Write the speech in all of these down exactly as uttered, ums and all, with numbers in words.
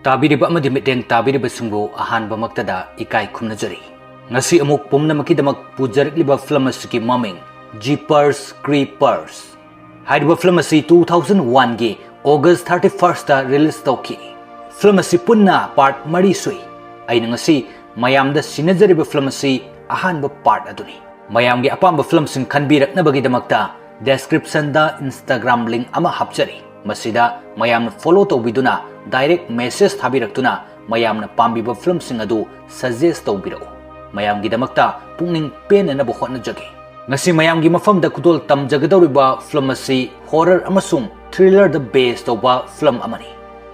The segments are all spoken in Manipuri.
ꯇꯥꯕꯤꯔꯤꯕ ꯑꯃꯗꯤ ꯃꯤꯠꯌꯦꯡ ꯇꯥꯕꯤꯔꯤꯕꯁꯤꯡꯕꯨ ꯑꯍꯥꯟꯕꯃꯛꯇꯗ ꯏꯀꯥꯏ ꯈꯨꯝꯅꯖꯔꯤ꯫ ꯉꯁꯤ ꯑꯃꯨꯛ ꯄꯨꯝꯅꯃꯛꯀꯤꯗꯃꯛ ꯄꯨꯖꯔꯛꯂꯤꯕ ꯐꯤꯂꯝ ꯑꯁꯤꯒꯤ ꯃꯃꯤꯡ Jeepers Creepers ꯍꯥꯏꯔꯤꯕ ꯐꯤꯂꯝ ꯑꯁꯤ two thousand one ꯒꯤ August thirty first ꯇ release ꯇꯧꯈꯤ꯫ ꯐꯤꯂꯝ ꯑꯁꯤ ꯄꯨꯟꯅ part ꯃꯔꯤ ꯁꯨꯏ꯫ ꯑꯩꯅ ꯉꯁꯤ ꯃꯌꯥꯝꯗ ꯁꯤꯟꯅꯖꯔꯤꯕ ꯐꯤꯂꯝ ꯑꯁꯤ ꯑꯍꯥꯟꯕ part ꯑꯗꯨꯅꯤ꯫ ꯃꯌꯥꯝꯒꯤ ꯑꯄꯥꯝꯕ ꯐꯤꯂꯝꯁꯤꯡ ꯈꯟꯕꯤꯔꯛꯅꯕꯒꯤꯗꯃꯛꯇ description ꯗ Instagram link ꯑꯃ ꯍꯥꯞꯆꯔꯤ꯫ ꯃꯁꯤꯗ ꯃꯌꯥꯝꯅ follow ꯇꯧꯕꯤꯗꯨꯅ direct message ꯊꯥꯕꯤꯔꯛꯇꯨꯅ ꯃꯌꯥꯝꯅ ꯄꯥꯝꯕꯤꯕ ꯐꯤꯂꯝꯁꯤꯡ ꯑꯗꯨ suggest ꯇꯧꯕꯤꯔꯛꯎ꯫ ꯃꯌꯥꯝꯒꯤꯗꯃꯛꯇ ꯄꯨꯛꯅꯤꯡ ꯄꯦꯟꯅꯅꯕ ꯍꯣꯠꯅꯖꯒꯦ꯫ ꯉꯁꯤ ꯃꯌꯥꯝꯒꯤ ꯃꯐꯝꯗ ꯈꯨꯗꯣꯜ ꯇꯝꯖꯒꯗꯧꯔꯤꯕ ꯐꯤꯂꯝ ꯑꯁꯤ horror ꯑꯃꯁꯨꯡ thriller ꯗ base ꯇꯧꯕ ꯐꯤꯂꯝ ꯑꯃꯅꯤ꯫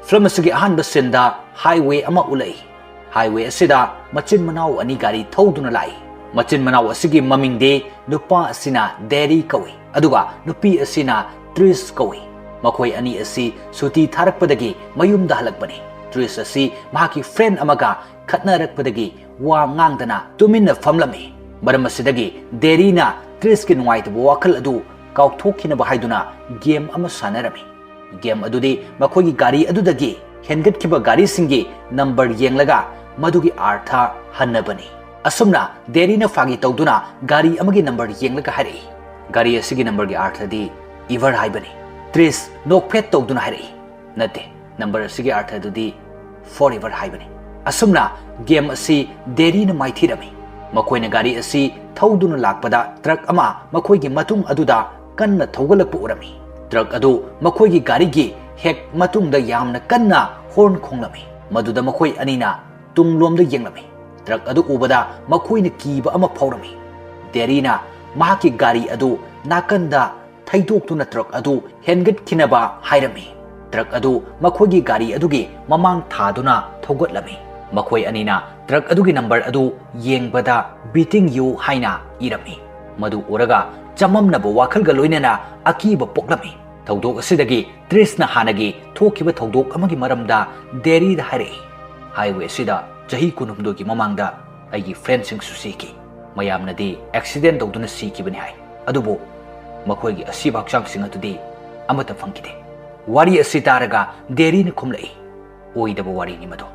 ꯐꯤꯂꯝ ꯑꯁꯤꯒꯤ ꯑꯍꯥꯟꯕ scene ꯗ highway ꯑꯃ ꯎꯠꯂꯛꯏ꯫ Highway ꯑꯁꯤꯗ ꯃꯆꯤꯟ ꯃꯅꯥꯎ ꯑꯅꯤ ꯒꯥꯔꯤ ꯊꯧꯗꯨꯅ ꯂꯥꯛꯏ꯫ ꯃꯆꯤꯟ ꯃꯅꯥꯎ ꯑꯁꯤꯒꯤ ꯃꯃꯤꯡꯗꯤ ꯅꯨꯄꯥ ꯑꯁꯤꯅ ꯗꯦꯔꯤ ꯀꯧꯏ, ꯑꯗꯨꯒ ꯅꯨꯄꯤ ꯑꯁꯤꯅ ꯇ꯭ꯔꯤꯁ ꯀꯧꯏ꯫ ꯃꯈꯣꯏ ꯑꯅꯤ ꯑꯁꯤ ꯁꯨꯇꯤ ꯊꯥꯔꯛꯄꯗꯒꯤ ꯃꯌꯨꯝꯗ ꯍꯜꯂꯛꯄꯅꯤ꯫ ꯇ꯭ꯔꯤꯁ ꯑꯁꯤ ꯃꯍꯥꯛꯀꯤ friend ꯑꯃꯒ ꯈꯠꯅꯔꯛꯄꯗꯒꯤ ꯋꯥ ꯉꯥꯡꯗꯅ ꯇꯨꯃꯤꯟꯅ ꯐꯝꯂꯝꯃꯤ꯫ ꯃꯔꯝ ꯑꯁꯤꯗꯒꯤ ꯗꯦꯔꯤꯅ ꯇ꯭ꯔꯤꯁꯀꯤ ꯅꯨꯡꯉꯥꯏꯇꯕ ꯋꯥꯈꯜ ꯑꯗꯨ ꯀꯥꯎꯊꯣꯛꯈꯤꯅꯕ ꯍꯥꯏꯗꯨꯅ game ꯑꯃ ꯁꯥꯟꯅꯔꯝꯃꯤ꯫ Game ꯑꯗꯨꯗꯤ ꯃꯈꯣꯏꯒꯤ ꯒꯥꯔꯤ ꯑꯗꯨꯗꯒꯤ ꯍꯦꯟꯒꯠꯈꯤꯕ ꯒꯥꯔꯤꯁꯤꯡꯒꯤ number ꯌꯦꯡꯂꯒ ꯃꯗꯨꯒꯤ ꯑꯥꯔꯊ ꯍꯟꯅꯕꯅꯤ꯫ ꯑꯁꯨꯝꯅ ꯗꯦꯔꯤꯅ ꯐꯥꯒꯤ ꯇꯧꯗꯨꯅ ꯒꯥꯔꯤ ꯑꯃꯒꯤ number ꯌꯦꯡꯂꯒ ꯍꯥꯏꯔꯛꯏ, "ꯒꯥꯔꯤ ꯑꯁꯤꯒꯤ number ꯒꯤ ꯑꯥꯔꯊꯗꯤ evil ꯍꯥꯏꯕꯅꯤ꯫" ꯇ꯭ꯔꯤꯁ ꯅꯣꯛꯐꯦꯠ ꯇꯧꯗꯨꯅ ꯍꯥꯏꯔꯛꯏ, "ꯅꯠꯇꯦ, number ꯑꯁꯤꯒꯤ ꯑꯥꯔꯊꯗꯨꯗꯤ forever ꯍꯥꯏꯕꯅꯤ꯫" ꯑꯁꯨꯝꯅ game ꯑꯁꯤ ꯗꯦꯔꯤꯅ ꯃꯥꯏꯊꯤꯔꯝꯃꯤ꯫ ꯃꯈꯣꯏꯅ ꯒꯥꯔꯤ ꯑꯁꯤ ꯊꯧꯗꯨꯅ ꯂꯥꯛꯄꯗ truck ꯑꯃ ꯃꯈꯣꯏꯒꯤ ꯃꯇꯨꯡ ꯑꯗꯨꯗ ꯀꯟꯅ ꯊꯧꯒꯠꯂꯛꯄ ꯎꯔꯝꯃꯤ꯫ Truck ꯑꯗꯨ ꯃꯈꯣꯏꯒꯤ ꯒꯥꯔꯤꯒꯤ ꯍꯦꯛ ꯃꯇꯨꯡꯗ ꯌꯥꯝꯅ ꯀꯟꯅ horn ꯈꯣꯡꯂꯝꯃꯤ꯫ ꯃꯗꯨꯗ ꯃꯈꯣꯏ ꯑꯅꯤꯅ ꯇꯨꯡꯂꯣꯝꯗ ꯌꯦꯡꯂꯝꯃꯤ꯫ Truck ꯑꯗꯨ ꯎꯕꯗ ꯃꯈꯣꯏꯅ ꯀꯤꯕ ꯑꯃ ꯐꯥꯎꯔꯝꯃꯤ꯫ ꯗꯦꯔꯤꯅ ꯃꯍꯥꯛꯀꯤ ꯒꯥꯔꯤ ꯑꯗꯨ ꯅꯥꯀꯟꯗ ꯊꯩꯗꯣꯛꯇꯨꯅ truck ꯑꯗꯨ ꯍꯦꯟꯒꯠꯈꯤꯅꯕ ꯍꯥꯏꯔꯝꯃꯤ꯫ Truck ꯑꯗꯨ ꯃꯈꯣꯏꯒꯤ ꯒꯥꯔꯤ ꯑꯗꯨꯒꯤ ꯃꯃꯥꯡ ꯊꯥꯗꯨꯅ ꯊꯧꯒꯠꯂꯝꯃꯤ꯫ ꯃꯈꯣꯏ ꯑꯅꯤꯅ truck ꯑꯗꯨꯒꯤ number ꯑꯗꯨ ꯌꯦꯡꯕꯗ "Beating you" ꯍꯥꯏꯅ ꯏꯔꯝꯃꯤ꯫ ꯃꯗꯨ ꯎꯔꯒ ꯆꯃꯝꯅꯕ ꯋꯥꯈꯜꯒ ꯂꯣꯏꯅꯅ ꯑꯀꯤꯕ ꯄꯣꯛꯂꯝꯃꯤ꯫ ꯊꯧꯗꯣꯛ ꯑꯁꯤꯗꯒꯤ ꯇ꯭ꯔꯤꯁꯅ ꯍꯥꯟꯅꯒꯤ ꯊꯣꯛꯈꯤꯕ ꯊꯧꯗꯣꯛ ꯑꯃꯒꯤ ꯃꯔꯝꯗ ꯗꯦꯔꯤꯗ ꯍꯥꯏꯔꯛꯏ꯫ Highway ꯑꯁꯤꯗ ꯆꯍꯤ ꯀꯨꯟꯍꯨꯝꯗꯣꯏꯒꯤ ꯃꯃꯥꯡꯗ ꯑꯩꯒꯤ friend ꯁꯤꯡꯁꯨ ꯁꯤꯈꯤ꯫ ꯃꯌꯥꯝꯅꯗꯤ accident ꯇꯧꯗꯨꯅ ꯁꯤꯈꯤꯕꯅꯤ ꯍꯥꯏ, ꯑꯗꯨꯕꯨ ꯃꯈꯣꯏꯒꯤ ꯑꯁꯤꯕ ꯍꯛꯆꯥꯡꯁꯤꯡ ꯑꯗꯨꯗꯤ ꯑꯃꯠꯇ ꯐꯪꯈꯤꯗꯦ꯫ ꯋꯥꯔꯤ ꯑꯁꯤ ꯇꯥꯔꯒ ꯗꯦꯔꯤꯅ ꯈꯨꯝꯂꯛꯏ, ꯑꯣꯏꯗꯕ ꯋꯥꯔꯤꯅꯤ ꯃꯗꯣ꯫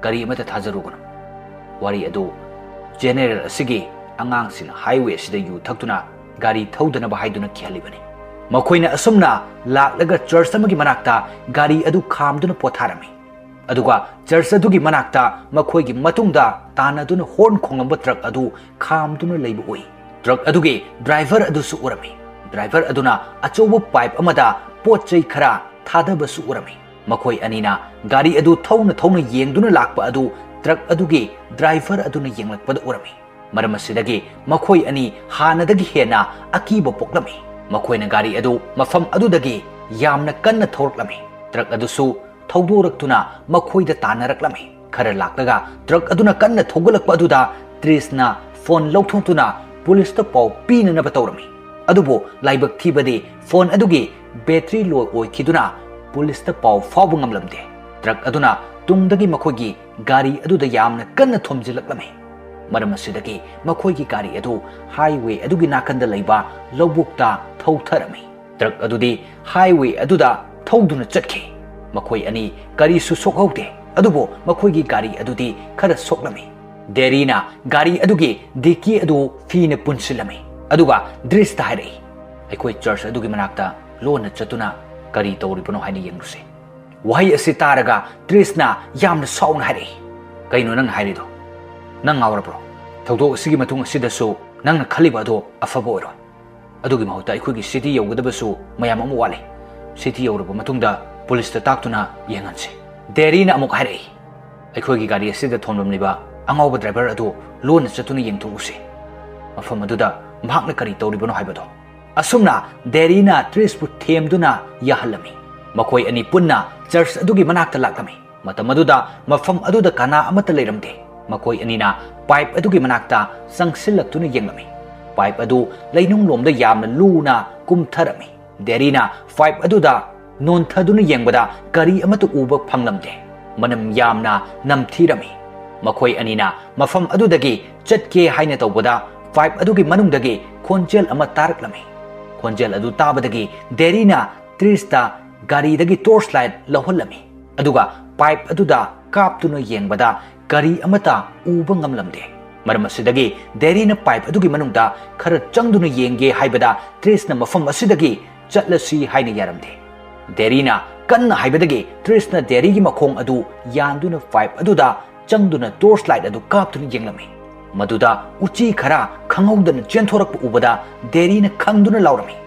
ꯀꯔꯤ ꯑꯃꯠꯇ ꯊꯥꯖꯔꯨꯒꯅꯨ꯫ ꯋꯥꯔꯤ ꯑꯗꯨ ꯖꯦꯅꯦꯔꯦꯜ ꯑꯁꯤꯒꯤ ꯑꯉꯥꯡꯁꯤꯡ ꯍꯥꯏꯋꯦ ꯑꯁꯤꯗ ꯌꯨ ꯊꯛꯇꯨꯅ ꯒꯥꯔꯤ ꯊꯧꯗꯅꯕ ꯍꯥꯏꯗꯨꯅ ꯀꯤꯍꯜꯂꯤꯕꯅꯤ꯫ ꯃꯈꯣꯏꯅ ꯑꯁꯨꯝꯅ ꯂꯥꯛꯂꯒ ꯆꯔꯆ ꯑꯃꯒꯤ ꯃꯅꯥꯛꯇ ꯒꯥꯔꯤ ꯑꯗꯨ ꯈꯥꯝꯗꯨꯅ ꯄꯣꯊꯥꯔꯝꯃꯤ꯫ ꯑꯗꯨꯒ ꯆꯔꯆ ꯑꯗꯨꯒꯤ ꯃꯅꯥꯛꯇ ꯃꯈꯣꯏꯒꯤ ꯃꯇꯨꯡꯗ ꯇꯥꯟꯅꯗꯨꯅ ꯍꯣꯔꯟ ꯈꯣꯡꯂꯝꯕ ꯇ꯭ꯔꯛ ꯑꯗꯨ ꯈꯥꯝꯗꯨꯅ ꯂꯩꯕ ꯎꯏ꯫ ꯇ꯭ꯔꯛ ꯑꯗꯨꯒꯤ ꯗ꯭ꯔꯥꯏꯚꯔ ꯑꯗꯨꯁꯨ ꯎꯔꯝꯃꯤ꯫ ꯗ꯭ꯔꯥꯏꯚꯔ ꯑꯗꯨꯅ ꯑꯆꯧꯕ ꯄꯥꯏꯞ ꯑꯃꯗ ꯄꯣꯠ ꯆꯩ ꯈꯔ ꯊꯥꯗꯕꯁꯨ ꯎꯔꯝꯃꯤ꯫ ꯃꯈꯣꯏ ꯑꯅꯤꯅ ꯒꯥꯔꯤ ꯑꯗꯨ ꯊꯧꯅ ꯊꯧꯅ ꯌꯦꯡꯗꯨꯅ ꯂꯥꯛꯄ ꯑꯗꯨ ꯇ꯭ꯔꯛ ꯑꯗꯨꯒꯤ ꯗ꯭ꯔꯥꯏꯚꯔ ꯑꯗꯨꯅ ꯌꯦꯡꯂꯛꯄꯗ ꯎꯔꯝꯃꯤ꯫ ꯃꯔꯝ ꯑꯁꯤꯗꯒꯤ ꯃꯈꯣꯏ ꯑꯅꯤ ꯍꯥꯟꯅꯗꯒꯤ ꯍꯦꯟꯅ ꯑꯀꯤꯕ ꯄꯣꯛꯂꯝꯃꯤ꯫ ꯃꯈꯣꯏꯅ ꯒꯥꯔꯤ ꯑꯗꯨ ꯃꯐꯝ ꯑꯗꯨꯗꯒꯤ ꯌꯥꯝꯅ ꯀꯟꯅ ꯊꯧꯔꯛꯂꯝꯃꯤ꯫ ꯇ꯭ꯔꯛ ꯑꯗꯨꯁꯨ ꯊꯧꯗꯣꯔꯛꯇꯨꯅ ꯃꯈꯣꯏꯗ ꯇꯥꯟꯅꯔꯛꯂꯝꯃꯤ꯫ ꯈꯔ ꯂꯥꯛꯂꯒ ꯇ꯭ꯔꯛ ꯑꯗꯨꯅ ꯀꯟꯅ ꯊꯧꯒꯠꯂꯛꯄ ꯑꯗꯨꯗ ꯇ꯭ꯔꯤꯁꯅ ꯐꯣꯟ ꯂꯧꯊꯣꯛꯇꯨꯅ ꯄꯨꯂꯤꯁꯇ ꯄꯥꯎ ꯄꯤꯅꯅꯕ ꯇꯧꯔꯝꯃꯤ꯫ ꯑꯗꯨꯕꯨ ꯂꯥꯏꯕꯛ ꯊꯤꯕꯗꯤ ꯐꯣꯟ ꯑꯗꯨꯒꯤ ꯕꯦꯇ꯭ꯔꯤ ꯂꯣ ꯑꯣꯏꯈꯤꯗꯨꯅ ꯄꯨꯂꯤꯁꯇ ꯄꯥꯎ ꯐꯥꯎꯕ ꯉꯝꯂꯝꯗꯦ꯫ ꯇ꯭ꯔꯛ ꯑꯗꯨꯅ ꯇꯨꯡꯗꯒꯤ ꯃꯈꯣꯏꯒꯤ ꯒꯥꯔꯤ ꯑꯗꯨꯗ ꯌꯥꯝꯅ ꯀꯟꯅ ꯊꯣꯝꯖꯤꯜꯂꯛꯂꯝꯃꯤ꯫ ꯃꯔꯝ ꯑꯁꯤꯗꯒꯤ ꯃꯈꯣꯏꯒꯤ ꯒꯥꯔꯤ ꯑꯗꯨ ꯍꯥꯏꯋꯦ ꯑꯗꯨꯒꯤ ꯅꯥꯀꯟꯗ ꯂꯩꯕ ꯂꯧꯕꯨꯛꯇ ꯊꯧꯊꯔꯝꯃꯤ꯫ ꯇ꯭ꯔꯛ ꯑꯗꯨꯗꯤ ꯍꯥꯏꯋꯦ ꯑꯗꯨꯗ ꯊꯧꯗꯨꯅ ꯆꯠꯈꯤ꯫ ꯃꯈꯣꯏ ꯑꯅꯤ ꯀꯔꯤꯁꯨ ꯁꯣꯛꯍꯧꯗꯦ, ꯑꯗꯨꯕꯨ ꯃꯈꯣꯏꯒꯤ ꯒꯥꯔꯤ ꯑꯗꯨꯗꯤ ꯈꯔ ꯁꯣꯛꯂꯝꯃꯤ꯫ ꯗꯦꯔꯤꯅ ꯒꯥꯔꯤ ꯑꯗꯨꯒꯤ ꯗꯤꯛꯀꯤ ꯑꯗꯨ ꯐꯤꯅ ꯄꯨꯟꯁꯤꯜꯂꯝꯃꯤ, ꯑꯗꯨꯒ ꯗ꯭ꯔꯤꯁꯇ ꯍꯥꯏꯔꯛꯏ, "ꯑꯩꯈꯣꯏ ꯆꯔꯆ ꯑꯗꯨꯒꯤ ꯃꯅꯥꯛꯇ ꯂꯣꯟꯅ ꯆꯠꯇꯨꯅ ꯀꯔꯤ ꯇꯧꯔꯤꯕꯅꯣ ꯍꯥꯏꯅ ꯌꯦꯡꯂꯨꯁꯤ꯫" ꯋꯥꯍꯩ ꯑꯁꯤ ꯇꯥꯔꯒ ꯇ꯭ꯔꯤꯁꯅ ꯌꯥꯝꯅ ꯁꯥꯎꯅ ꯍꯥꯏꯔꯛꯏ, "ꯀꯩꯅꯣ ꯅꯪꯅ ꯍꯥꯏꯔꯤꯗꯣ? ꯅꯪ ꯉꯥꯎꯔꯕ꯭ꯔꯣ? ꯊꯧꯗꯣꯛ ꯑꯁꯤꯒꯤ ꯃꯇꯨꯡ ꯑꯁꯤꯗꯁꯨ ꯅꯪꯅ ꯈꯜꯂꯤꯕ ꯑꯗꯣ ꯑꯐꯕ ꯑꯣꯏꯔꯣꯏ꯫ ꯑꯗꯨꯒꯤ ꯃꯍꯨꯠꯇ ꯑꯩꯈꯣꯏꯒꯤ ꯁꯤꯇꯤ ꯌꯧꯒꯗꯕꯁꯨ ꯃꯌꯥꯝ ꯑꯃ ꯋꯥꯠꯂꯤ꯫ ꯁꯤꯇꯤ ꯌꯧꯔꯕ ꯃꯇꯨꯡꯗ ꯄꯨꯂꯤꯁꯇ ꯇꯥꯛꯇꯨꯅ ꯌꯦꯡꯍꯟꯁꯤ꯫" ꯗꯦꯔꯤꯅ ꯑꯃꯨꯛ ꯍꯥꯏꯔꯛꯏ, "ꯑꯩꯈꯣꯏꯒꯤ ꯒꯥꯔꯤ ꯑꯁꯤꯗ ꯊꯣꯝꯂꯝꯂꯤꯕ ꯑꯉꯥꯎꯕ ꯗ꯭ꯔꯥꯏꯚꯔ ꯑꯗꯨ ꯂꯣꯟꯅ ꯆꯠꯇꯨꯅ ꯌꯦꯡꯊꯣꯛꯎꯁꯤ꯫ ꯃꯐꯝ ꯑꯗꯨꯗ ꯃꯍꯥꯛꯅ ꯀꯔꯤ ꯇꯧꯔꯤꯕꯅꯣ ꯍꯥꯏꯕꯗꯣ꯫" ꯑꯁꯨꯝꯅ ꯗꯦꯔꯤꯅ ꯇ꯭ꯔꯤꯁꯄꯨ ꯊꯦꯝꯗꯨꯅ ꯌꯥꯍꯜꯂꯝꯃꯤ꯫ ꯃꯈꯣꯏ ꯑꯅꯤ ꯄꯨꯟꯅ ꯆꯔꯆ ꯑꯗꯨꯒꯤ ꯃꯅꯥꯛꯇ ꯂꯥꯛꯂꯝꯃꯤ꯫ ꯃꯇꯝ ꯑꯗꯨꯗ ꯃꯐꯝ ꯑꯗꯨꯗ ꯀꯅꯥ ꯑꯃꯠꯇ ꯂꯩꯔꯝꯗꯦ꯫ ꯃꯈꯣꯏ ꯑꯅꯤꯅ ꯄꯥꯏꯞ ꯑꯗꯨꯒꯤ ꯃꯅꯥꯛꯇ ꯆꯪꯁꯤꯜꯂꯛꯇꯨꯅ ꯌꯦꯡꯂꯝꯃꯤ꯫ ꯄꯥꯏꯞ ꯑꯗꯨ ꯂꯩꯅꯨꯡꯂꯣꯝꯗ ꯌꯥꯝꯅ ꯂꯨꯅ ꯀꯨꯝꯊꯔꯝꯃꯤ꯫ ꯗꯦꯔꯤꯅ ꯄꯥꯏꯞ ꯑꯗꯨꯗ ꯅꯣꯟꯊꯗꯨꯅ ꯌꯦꯡꯕꯗ ꯀꯔꯤ ꯑꯃꯠꯇ ꯎꯕ ꯐꯪꯂꯝꯗꯦ꯫ ꯃꯅꯝ ꯌꯥꯝꯅ ꯅꯝꯊꯤꯔꯝꯃꯤ꯫ ꯃꯈꯣꯏ ꯑꯅꯤꯅ ꯃꯐꯝ ꯑꯗꯨꯗꯒꯤ ꯆꯠꯀꯦ ꯍꯥꯏꯅ ꯇꯧꯕꯗ ꯄꯥꯏꯞ ꯑꯗꯨꯒꯤ ꯃꯅꯨꯡꯗꯒꯤ ꯈꯣꯟꯖꯦꯜ ꯑꯃ ꯇꯥꯔꯛꯂꯝꯃꯤ꯫ ꯈꯣꯟꯖꯦꯜ ꯑꯗꯨ ꯇꯥꯕꯗꯒꯤ ꯗꯦꯔꯤꯅ ꯇ꯭ꯔꯤꯁꯇ ꯒꯥꯔꯤꯗꯒꯤ ꯇꯣꯔꯆ ꯂꯥꯏꯠ ꯂꯧꯍꯜꯂꯝꯃꯤ꯫ ꯑꯗꯨꯒ ꯄꯥꯏꯞ ꯑꯗꯨꯗ ꯀꯥꯞꯇꯨꯅ ꯌꯦꯡꯕꯗ ꯀꯔꯤ ꯑꯃꯠꯇ ꯎꯕ ꯉꯝꯂꯝꯗꯦ꯫ ꯃꯔꯝ ꯑꯁꯤꯗꯒꯤ ꯗꯦꯔꯤꯅ ꯄꯥꯏꯞ ꯑꯗꯨꯒꯤ ꯃꯅꯨꯡꯗ ꯈꯔ ꯆꯪꯗꯨꯅ ꯌꯦꯡꯒꯦ ꯍꯥꯏꯕꯗ ꯇ꯭ꯔꯤꯁꯅ ꯃꯐꯝ ꯑꯁꯤꯗꯒꯤ ꯆꯠꯂꯁꯤ ꯍꯥꯏꯅ ꯌꯥꯔꯝꯗꯦ꯫ ꯗꯦꯔꯤꯅ ꯀꯟꯅ ꯍꯥꯏꯕꯗꯒꯤ ꯇ꯭ꯔꯤꯁꯅ ꯗꯦꯔꯤꯒꯤ ꯃꯈꯣꯡ ꯑꯗꯨ ꯌꯥꯟꯗꯨꯅ ꯄꯥꯏꯞ ꯑꯗꯨꯗ ꯆꯪꯗꯨꯅ ꯇꯣꯔꯆ ꯂꯥꯏꯠ ꯑꯗꯨ ꯀꯥꯞꯇꯨꯅ ꯌꯦꯡꯂꯝꯃꯤ꯫ ꯃꯗꯨꯗ ꯎꯆꯤ ꯈꯔ ꯈꯪꯍꯧꯗꯅ ꯆꯦꯟꯊꯣꯔꯛꯄ ꯎꯕꯗ ꯗꯦꯔꯤꯅ ꯈꯪꯗꯨꯅ ꯂꯥꯎꯔꯝꯃꯤ꯫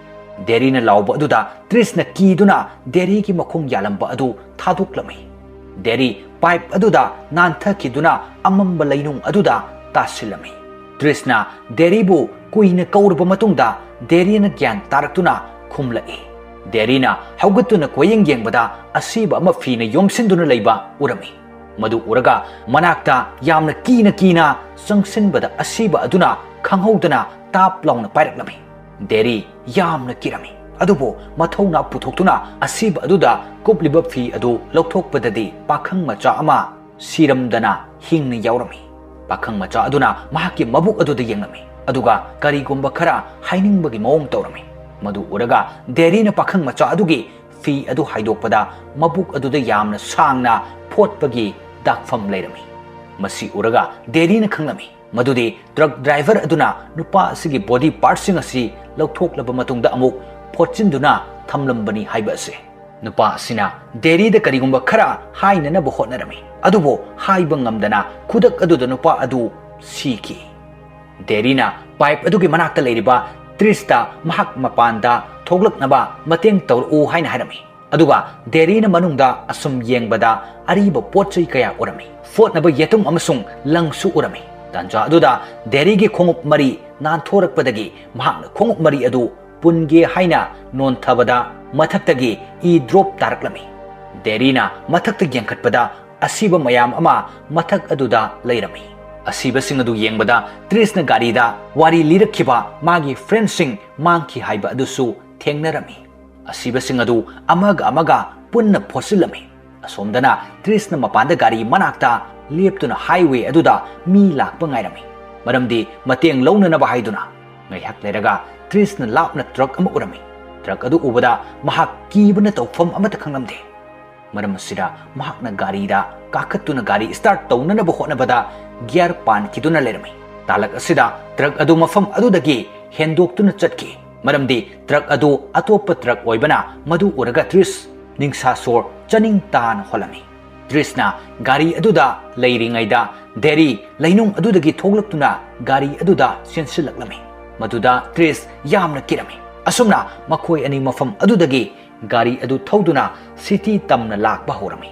ꯗꯦꯔꯤꯅ ꯂꯥꯎꯕ ꯑꯗꯨꯗ ꯇ꯭ꯔꯤꯁꯅ ꯀꯤꯗꯨꯅ ꯗꯦꯔꯤꯒꯤ ꯃꯈꯣꯡ ꯌꯥꯜꯂꯝꯕ ꯑꯗꯨ ꯊꯥꯗꯣꯛꯂꯝꯃꯤ꯫ ꯗꯦꯔꯤ ꯄꯥꯏꯞ ꯑꯗꯨꯗ ꯅꯥꯟꯊꯈꯤꯗꯨꯅ ꯑꯃꯝꯕ ꯂꯩꯅꯨꯡ ꯑꯗꯨꯗ ꯇꯥꯁꯤꯜꯂꯝꯃꯤ꯫ ꯇ꯭ꯔꯤꯁꯅ ꯗꯦꯔꯤꯕꯨ ꯀꯨꯏꯅ ꯀꯧꯔꯕ ꯃꯇꯨꯡꯗ ꯗꯦꯔꯤꯅ ꯒ꯭ꯌꯥꯟ ꯇꯥꯔꯛꯇꯨꯅ ꯈꯨꯝꯂꯛꯏ꯫ ꯗꯦꯔꯤꯅ ꯍꯧꯒꯠꯇꯨꯅ ꯀꯣꯏꯌꯦꯡ ꯌꯦꯡꯕꯗ ꯑꯁꯤꯕ ꯑꯃ ꯐꯤꯅ ꯌꯣꯝꯁꯤꯟꯗꯨꯅ ꯂꯩꯕ ꯎꯔꯝꯃꯤ꯫ ꯃꯗꯨ ꯎꯔꯒ ꯃꯅꯥꯛꯇ ꯌꯥꯝꯅ ꯀꯤꯅ ꯀꯤꯅ ꯆꯪꯁꯤꯟꯕꯗ ꯑꯁꯤꯕ ꯑꯗꯨꯅ ꯈꯪꯍꯧꯗꯅ ꯇꯥꯞ ꯂꯥꯎꯅ ꯄꯥꯏꯔꯛꯂꯝꯃꯤ꯫ ꯗꯦꯔꯤ ꯌꯥꯝꯅ ꯀꯤꯔꯝꯃꯤ꯫ ꯑꯗꯨꯕꯨ ꯃꯊꯧꯅꯥ ꯄꯨꯊꯣꯛꯇꯨꯅ ꯑꯁꯤꯕ ꯑꯗꯨꯗ ꯀꯨꯞꯂꯤꯕ ꯐꯤ ꯑꯗꯨ ꯂꯧꯊꯣꯛꯄꯗꯗꯤ ꯄꯥꯈꯪ ꯃꯆꯥ ꯑꯃ ꯁꯤꯔꯝꯗꯅ ꯍꯤꯡꯅ ꯌꯥꯎꯔꯝꯃꯤ꯫ ꯄꯥꯈꯪ ꯃꯆꯥ ꯑꯗꯨꯅ ꯃꯍꯥꯛꯀꯤ ꯃꯕꯨꯛ ꯑꯗꯨꯗ ꯌꯦꯡꯂꯝꯃꯤ, ꯑꯗꯨꯒ ꯀꯔꯤꯒꯨꯝꯕ ꯈꯔ ꯍꯥꯏꯅꯤꯡꯕꯒꯤ ꯃꯑꯣꯡ ꯇꯧꯔꯝꯃꯤ꯫ ꯃꯗꯨ ꯎꯔꯒ ꯗꯦꯔꯤꯅ ꯄꯥꯈꯪ ꯃꯆꯥ ꯑꯗꯨꯒꯤ ꯐꯤ ꯑꯗꯨ ꯍꯥꯏꯗꯣꯛꯄꯗ ꯃꯕꯨꯛ ꯑꯗꯨꯗ ꯌꯥꯝꯅ ꯁꯥꯡꯅ ꯐꯣꯠꯄꯒꯤ ꯗꯥꯛꯐꯝ ꯂꯩꯔꯝꯃꯤ꯫ ꯃꯁꯤ ꯎꯔꯒ ꯗꯦꯔꯤꯅ ꯈꯪꯂꯝꯃꯤ ꯃꯗꯨꯗꯤ ꯇ꯭ꯔꯛ ꯗ꯭ꯔꯥꯏꯚꯔ ꯑꯗꯨꯅ ꯅꯨꯄꯥ ꯑꯁꯤꯒꯤ ꯕꯣꯗꯤ ꯄꯥꯔꯠꯁꯤꯡ ꯑꯁꯤ ꯂꯧꯊꯣꯛꯂꯕ ꯃꯇꯨꯡꯗ ꯑꯃꯨꯛ ꯐꯣꯠꯆꯤꯟꯗꯨꯅ ꯊꯝꯂꯝꯕꯅꯤ ꯍꯥꯏꯕ ꯑꯁꯤ꯫ ꯅꯨꯄꯥ ꯑꯁꯤꯅ ꯗꯦꯔꯤꯗ ꯀꯔꯤꯒꯨꯝꯕ ꯈꯔ ꯍꯥꯏꯅꯅꯕ ꯍꯣꯠꯅꯔꯝꯃꯤ, ꯑꯗꯨꯕꯨ ꯍꯥꯏꯕ ꯉꯝꯗꯅ ꯈꯨꯗꯛ ꯑꯗꯨꯗ ꯅꯨꯄꯥ ꯑꯗꯨ ꯁꯤꯈꯤ꯫ ꯗꯦꯔꯤꯅ ꯄꯥꯏꯞ ꯑꯗꯨꯒꯤ ꯃꯅꯥꯛꯇ ꯂꯩꯔꯤꯕ ꯇ꯭ꯔꯤꯁꯇ ꯃꯍꯥꯛ ꯃꯄꯥꯟꯗ ꯊꯣꯛꯂꯛꯅꯕ ꯃꯇꯦꯡ ꯇꯧꯔꯛꯎ ꯍꯥꯏꯅ ꯍꯥꯏꯔꯝꯃꯤ꯫ ꯑꯗꯨꯒ ꯗꯦꯔꯤꯅ ꯃꯅꯨꯡꯗ ꯑꯁꯨꯝ ꯌꯦꯡꯕꯗ ꯑꯔꯤꯕ ꯄꯣꯠ ꯆꯩ ꯀꯌꯥ ꯎꯔꯝꯃꯤ꯫ ꯐꯣꯠꯅꯕ ꯌꯦꯇꯨꯝ ꯑꯃꯁꯨꯡ ꯂꯪꯁꯨ ꯎꯔꯝꯃꯤ꯫ ꯇꯥꯟꯖꯥ ꯑꯗꯨꯗ ꯗꯦꯔꯤꯒꯤ ꯈꯣꯡꯎꯞ ꯃꯔꯤ ꯅꯥꯟꯊꯣꯔꯛꯄꯗꯒꯤ ꯃꯍꯥꯛꯅ ꯈꯣꯡꯎꯞ ꯃꯔꯤ ꯑꯗꯨ ꯄꯨꯟꯒꯦ ꯍꯥꯏꯅ ꯅꯣꯟꯊꯕꯗ ꯃꯊꯛꯇꯒꯤ ꯏ ꯗ꯭ꯔꯣꯞ ꯇꯥꯔꯛꯂꯝꯃꯤ꯫ ꯗꯦꯔꯤꯅ ꯃꯊꯛꯇ ꯌꯦꯡꯈꯠꯄꯗ ꯑꯁꯤꯕ ꯃꯌꯥꯝ ꯑꯃ ꯃꯊꯛ ꯑꯗꯨꯗ ꯂꯩꯔꯝꯃꯤ꯫ ꯑꯁꯤꯕꯁꯤꯡ ꯑꯗꯨ ꯌꯦꯡꯕꯗ ꯇ꯭ꯔꯤꯁꯅ ꯒꯥꯔꯤꯗ ꯋꯥꯔꯤ ꯂꯤꯔꯛꯈꯤꯕ ꯃꯥꯒꯤ ꯐ꯭ꯔꯦꯟꯁꯤꯡ ꯃꯥꯡꯈꯤ ꯍꯥꯏꯕ ꯑꯗꯨꯁꯨ ꯊꯦꯡꯅꯔꯝꯃꯤ꯫ ꯑꯁꯤꯕꯁꯤꯡ ꯑꯗꯨ ꯑꯃꯒ ꯑꯃꯒ ꯄꯨꯟꯅ ꯐꯣꯠꯆꯤꯜꯂꯝꯃꯤ꯫ ꯑꯁꯣꯝꯗꯅ ꯇ꯭ꯔꯤꯁꯅ ꯃꯄꯥꯟꯗ ꯒꯥꯔꯤ ꯃꯅꯥꯛꯇ ꯂꯦꯞꯇꯨꯅ ꯍꯥꯏꯋꯦ ꯑꯗꯨꯗ ꯃꯤ ꯂꯥꯛꯄ ꯉꯥꯏꯔꯝꯃꯤ, ꯃꯔꯝꯗꯤ ꯃꯇꯦꯡ ꯂꯧꯅꯅꯕ ꯍꯥꯏꯗꯨꯅ꯫ ꯉꯥꯏꯍꯥꯛ ꯂꯩꯔꯒ ꯇ꯭ꯔꯤꯁꯅ ꯂꯥꯞꯅ ꯇ꯭ꯔꯛ ꯑꯃ ꯎꯔꯝꯃꯤ꯫ ꯇ꯭ꯔꯛ ꯑꯗꯨ ꯎꯕꯗ ꯃꯍꯥꯛ ꯀꯤꯕꯅ ꯇꯧꯐꯝ ꯑꯃꯠꯇ ꯈꯪꯂꯝꯗꯦ꯫ ꯃꯔꯝ ꯑꯁꯤꯅ ꯃꯍꯥꯛꯅ ꯒꯥꯔꯤꯗ ꯀꯥꯈꯠꯇꯨꯅ ꯒꯥꯔꯤ start ꯇꯧꯅꯅꯕ ꯍꯣꯠꯅꯕꯗ gear ꯄꯥꯟꯈꯤꯗꯨꯅ ꯂꯩꯔꯝꯃꯤ꯫ ꯇꯥꯂꯛ ꯑꯁꯤꯗ truck ꯑꯗꯨ ꯃꯐꯝ ꯑꯗꯨꯗꯒꯤ ꯍꯦꯟꯗꯣꯛꯇꯨꯅ ꯆꯠꯈꯤ, ꯃꯔꯝꯗꯤ truck ꯑꯗꯨ ꯑꯇꯣꯞꯄ truck ꯑꯣꯏꯕꯅ ꯃꯗꯨ ꯎꯔꯒ ꯇ꯭ꯔꯤꯁ ꯅꯤꯡꯁꯥ ꯁꯣꯔ ꯆꯅꯤꯡ ꯇꯥꯅ ꯍꯣꯜꯂꯝꯃꯤ꯫ ꯇ꯭ꯔꯤꯁꯅ ꯒꯥꯔꯤ ꯑꯗꯨꯗ ꯂꯩꯔꯤꯉꯩꯗ ꯗꯦꯔꯤ ꯂꯩꯅꯨꯡ ꯑꯗꯨꯗꯒꯤ ꯊꯣꯛꯂꯛꯇꯨꯅ ꯒꯥꯔꯤ ꯑꯗꯨꯗ ꯆꯦꯟꯁꯤꯜꯂꯛꯂꯝꯃꯤ꯫ ꯃꯗꯨꯗ ꯇ꯭ꯔꯤꯁ ꯌꯥꯝꯅ ꯀꯤꯔꯝꯃꯤ꯫ ꯑꯁꯨꯝꯅ ꯃꯈꯣꯏ ꯑꯅꯤ ꯃꯐꯝ ꯑꯗꯨꯗꯒꯤ ꯒꯥꯔꯤ ꯑꯗꯨ ꯊꯧꯗꯨꯅ city ꯇꯝꯅ ꯂꯥꯛꯄ ꯍꯧꯔꯝꯃꯤ꯫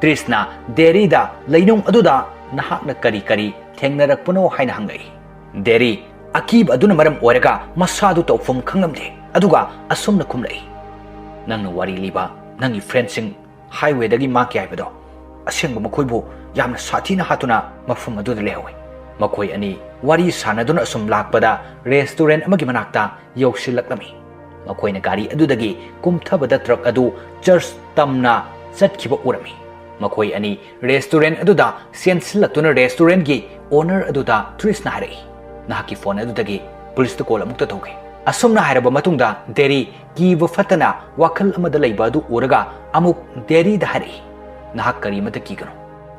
ꯇ꯭ꯔꯤꯁꯅ ꯗꯦꯔꯤꯗ ꯂꯩꯅꯨꯡ ꯑꯗꯨꯗ ꯅꯍꯥꯛꯅ ꯀꯔꯤ ꯀꯔꯤ ꯊꯦꯡꯅꯔꯛꯄꯅꯣ ꯍꯥꯏꯅ ꯍꯪꯂꯛꯏ꯫ ꯗꯦꯔꯤ ꯑꯀꯤꯕ ꯑꯗꯨꯅ ꯃꯔꯝ ꯑꯣꯏꯔꯒ ꯃꯁꯥꯗꯨ ꯇꯧꯐꯝ ꯈꯪꯂꯝꯗꯦ, ꯑꯗꯨꯒ ꯑꯁꯨꯝꯅ ꯈꯨꯝꯂꯛꯏ, "ꯅꯪꯅ ꯋꯥꯔꯤ ꯂꯤꯕ ꯅꯪꯒꯤ friendꯁꯤꯡ highwayꯗꯒꯤ ꯃꯥꯡꯈꯤ ꯍꯥꯏꯕꯗꯣ ꯑꯁꯦꯡꯕ ꯃꯈꯣꯏꯕꯨ ꯌꯥꯝꯅ ꯁꯥꯊꯤꯅ ꯍꯥꯠꯇꯨꯅ ꯃꯐꯝ ꯑꯗꯨꯗ ꯂꯩꯍꯧꯏ꯫" ꯃꯈꯣꯏ ꯑꯅꯤ ꯋꯥꯔꯤ ꯁꯥꯟꯅꯗꯨꯅ ꯑꯁꯨꯝ ꯂꯥꯛꯄꯗ restaurant ꯑꯃꯒꯤ ꯃꯅꯥꯛꯇ ꯌꯧꯁꯤꯜꯂꯛꯂꯝꯃꯤ꯫ ꯃꯈꯣꯏꯅ ꯒꯥꯔꯤ ꯑꯗꯨꯗꯒꯤ ꯀꯨꯝꯊꯕꯗ truck ꯑꯗꯨ church ꯇꯝꯅ ꯆꯠꯈꯤꯕ ꯎꯔꯝꯃꯤ꯫ ꯃꯈꯣꯏ ꯑꯅꯤ restaurant ꯑꯗꯨꯗ ꯆꯦꯟꯁꯤꯜꯂꯛꯇꯨꯅ restaurantꯀꯤ owner ꯑꯗꯨꯗ ꯇ꯭ꯔꯤꯁꯅ ꯍꯥꯏꯔꯛꯏ, "ꯅꯍꯥꯛꯀꯤ phone ꯑꯗꯨꯗꯒꯤ policeꯇ call ꯑꯃꯨꯛꯇ ꯇꯧꯒꯦ꯫" ꯑꯁꯨꯝꯅ ꯍꯥꯏꯔꯕ ꯃꯇꯨꯡꯗ ꯗꯦꯔꯤ ꯀꯤꯕ ꯐꯠꯇꯅ ꯋꯥꯈꯜ ꯑꯃꯗ ꯂꯩꯕ ꯑꯗꯨ ꯎꯔꯒ ꯑꯃꯨꯛ ꯗꯦꯔꯤꯗ ꯍꯥꯏꯔꯛꯏ, "ꯅꯍꯥꯛ ꯀꯔꯤ ꯑꯃꯠꯇ ꯀꯤꯒꯅꯨ,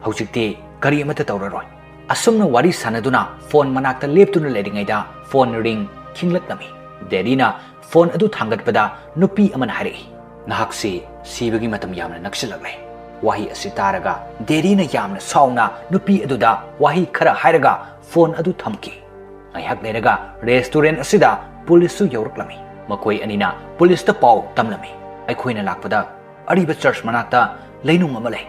ꯍꯧꯖꯤꯛꯇꯤ ꯀꯔꯤ ꯑꯃꯠꯇ ꯇꯧꯔꯔꯣꯏ꯫" ꯑꯁꯨꯝꯅ ꯋꯥꯔꯤ ꯁꯥꯟꯅꯗꯨꯅ phone ꯃꯅꯥꯛꯇ ꯂꯦꯞꯇꯨꯅ ꯂꯩꯔꯤꯉꯩꯗ phone ring ꯈꯤꯡꯂꯛꯂꯝꯃꯤ꯫ ꯗꯦꯔꯤꯅ phone ꯑꯗꯨ ꯊꯥꯡꯒꯠꯄꯗ ꯅꯨꯄꯤ ꯑꯃꯅ ꯍꯥꯏꯔꯛꯏ, "ꯅꯍꯥꯛꯁꯤ ꯁꯤꯕꯒꯤ ꯃꯇꯝ ꯌꯥꯝꯅ ꯅꯛꯁꯤꯜꯂꯛꯂꯦ꯫" ꯋꯥꯍꯩ ꯑꯁꯤ ꯇꯥꯔꯒ ꯗꯦꯔꯤꯅ ꯌꯥꯝꯅ ꯁꯥꯎꯅ ꯅꯨꯄꯤ ꯑꯗꯨꯗ ꯋꯥꯍꯩ ꯈꯔ ꯍꯥꯏꯔꯒ phone ꯑꯗꯨ ꯊꯝꯈꯤ꯫ ꯉꯥꯏꯍꯥꯛ ꯂꯩꯔꯒ restaurant ꯑꯁꯤꯗ policeꯁꯨ ꯌꯧꯔꯛꯂꯝꯃꯤ꯫ ꯃꯈꯣꯏ ꯑꯅꯤꯅ policeꯇ ꯄꯥꯎ ꯇꯝꯂꯝꯃꯤ, "ꯑꯩꯈꯣꯏꯅ ꯂꯥꯛꯄꯗ ꯑꯔꯤꯕ church ꯃꯅꯥꯛꯇ ꯂꯩꯅꯨꯡ ꯑꯃ ꯂꯩ꯫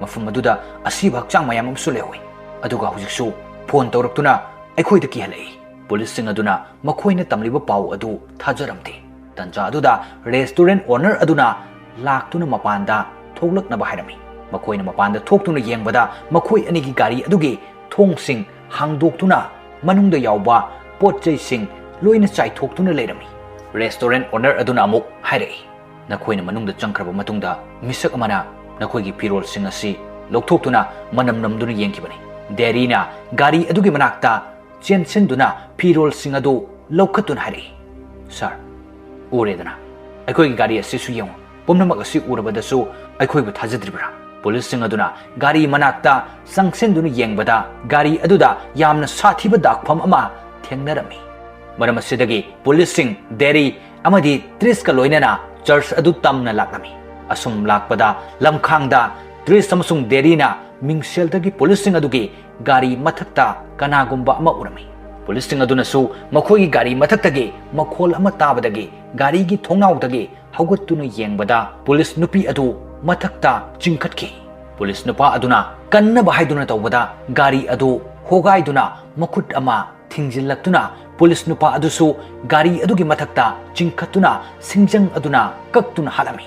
ꯃꯐꯝ ꯑꯗꯨꯗ ꯑꯁꯤꯕ ꯍꯛꯆꯥꯡ ꯃꯌꯥꯝ ꯑꯃꯁꯨ ꯂꯩꯍꯧꯏ꯫ ꯑꯗꯨꯒ ꯍꯧꯖꯤꯛꯁꯨ phone ꯇꯧꯔꯛꯇꯨꯅ ꯑꯩꯈꯣꯏꯗ ꯀꯤꯍꯜꯂꯛꯏ꯫" Policeꯁꯤꯡ ꯑꯗꯨꯅ ꯃꯈꯣꯏꯅ ꯇꯝꯂꯤꯕ ꯄꯥꯎ ꯑꯗꯨ ꯊꯥꯖꯔꯝꯗꯦ꯫ ꯇꯟꯖꯥ ꯑꯗꯨꯗ restaurant owner ꯑꯗꯨꯅ ꯂꯥꯛꯇꯨꯅ ꯃꯄꯥꯟꯗ ꯊꯣꯛꯂꯛꯅꯕ ꯍꯥꯏꯔꯝꯃꯤ꯫ ꯃꯈꯣꯏꯅ ꯃꯄꯥꯟꯗ ꯊꯣꯛꯇꯨꯅ ꯌꯦꯡꯕꯗ ꯃꯈꯣꯏ ꯑꯅꯤꯒꯤ ꯒꯥꯔꯤ ꯑꯗꯨꯒꯤ ꯊꯣꯡꯁꯤꯡ ꯍꯥꯡꯗꯣꯛꯇꯨꯅ ꯃꯅꯨꯡꯗ ꯌꯥꯎꯕ ꯄꯣꯠ ꯆꯩꯁꯤꯡ ꯂꯣꯏꯅ ꯆꯥꯏꯊꯣꯛꯇꯨꯅ ꯂꯩꯔꯝꯃꯤ꯫ Restaurant owner ꯑꯗꯨꯅ ꯑꯃꯨꯛ ꯍꯥꯏꯔꯛꯏ, "ꯅꯈꯣꯏꯅ ꯃꯅꯨꯡꯗ ꯆꯪꯈ꯭ꯔꯕ ꯃꯇꯨꯡꯗ ꯃꯤꯁꯛ ꯑꯃꯅ ꯅꯈꯣꯏꯒꯤ ꯐꯤꯔꯣꯜꯁꯤꯡ ꯑꯁꯤ ꯂꯧꯊꯣꯛꯇꯨꯅ ꯃꯅꯝ ꯅꯝꯗꯨꯅ ꯌꯦꯡꯈꯤꯕꯅꯤ꯫" ꯗꯦꯔꯤꯅ ꯒꯥꯔꯤ ꯑꯗꯨꯒꯤ ꯃꯅꯥꯛꯇ ꯆꯦꯟꯁꯤꯟꯗꯨꯅ ꯐꯤꯔꯣꯜꯁꯤꯡ ꯑꯗꯨ ꯂꯧꯈꯠꯇꯨꯅ ꯍꯥꯏꯔꯛꯏ, "Sir, ꯎꯔꯦꯗꯅ, ꯑꯩꯈꯣꯏꯒꯤ ꯒꯥꯔꯤ ꯑꯁꯤꯁꯨ ꯌꯦꯡꯉꯨ꯫ ꯄꯨꯝꯅꯃꯛ ꯑꯁꯤ ꯎꯔꯕꯗꯁꯨ ꯑꯩꯈꯣꯏꯕꯨ ꯊꯥꯖꯗ꯭ꯔꯤꯕ꯭ꯔꯥ? ꯄꯨꯂꯤꯁꯁꯤꯡ ꯑꯗꯨꯅ ꯒꯥꯔꯤ ꯃꯅꯥꯛꯇ ꯆꯪꯁꯤꯟꯗꯨꯅ ꯌꯦꯡꯕꯗ ꯒꯥꯔꯤ ꯑꯗꯨꯗ ꯌꯥꯝꯅ ꯁꯥꯊꯤꯕ ꯗꯥꯛꯐꯝ ꯑꯃ ꯊꯦꯡꯅꯔꯝꯃꯤ꯫ ꯃꯔꯝ ꯑꯁꯤꯗꯒꯤ ꯄꯨꯂꯤꯁꯁꯤꯡ ꯗꯦꯔꯤ ꯑꯃꯗꯤ ꯇ꯭ꯔꯤꯁꯀ ꯂꯣꯏꯅꯅ ꯆꯔꯆ ꯑꯗꯨ ꯇꯝꯅ ꯂꯥꯛꯂꯝꯃꯤ꯫ ꯑꯁꯨꯝ ꯂꯥꯛꯄꯗ ꯂꯝꯈꯥꯡꯗ ꯇ꯭ꯔꯤꯁ ꯑꯃꯁꯨꯡ ꯗꯦꯔꯤꯅ ꯃꯤꯡꯁꯦꯜꯗꯒꯤ ꯄꯨꯂꯤꯁꯁꯤꯡ ꯑꯗꯨꯒꯤ ꯒꯥꯔꯤ ꯃꯊꯛꯇ ꯀꯅꯥꯒꯨꯝꯕ ꯑꯃ ꯎꯔꯝꯃꯤ꯫ ꯄꯨꯂꯤꯁꯁꯤꯡ ꯑꯗꯨꯅꯁꯨ ꯃꯈꯣꯏꯒꯤ ꯒꯥꯔꯤ ꯃꯊꯛꯇꯒꯤ ꯃꯈꯣꯜ ꯑꯃ ꯇꯥꯕꯗꯒꯤ ꯒꯥꯔꯤꯒꯤ ꯊꯣꯡꯅꯥꯎꯗꯒꯤ ꯍꯧꯒꯠꯇꯨꯅ ꯌꯦꯡꯕꯗ ꯄꯨꯂꯤꯁ ꯅꯨꯄꯤ ꯑꯗꯨ ꯃꯊꯛꯇ ꯆꯤꯡꯈꯠꯈꯤ꯫ ꯄꯨꯂꯤꯁ ꯅꯨꯄꯥ ꯑꯗꯨꯅ ꯀꯟꯅꯕ ꯍꯥꯏꯗꯨꯅ ꯇꯧꯕꯗ ꯒꯥꯔꯤ ꯑꯗꯨ ꯍꯣꯒꯥꯏꯗꯨꯅ ꯃꯈꯨꯠ ꯑꯃ ꯊꯤꯡꯖꯤꯜꯂꯛꯇꯨꯅ ꯄꯨꯂꯤꯁ ꯅꯨꯄꯥ ꯑꯗꯨꯁꯨ ꯒꯥꯔꯤ ꯑꯗꯨꯒꯤ ꯃꯊꯛꯇ ꯆꯤꯡꯈꯠꯇꯨꯅ ꯁꯤꯡꯖꯪ ꯑꯗꯨꯅ ꯀꯛꯇꯨꯅ ꯍꯥꯠꯂꯝꯃꯤ꯫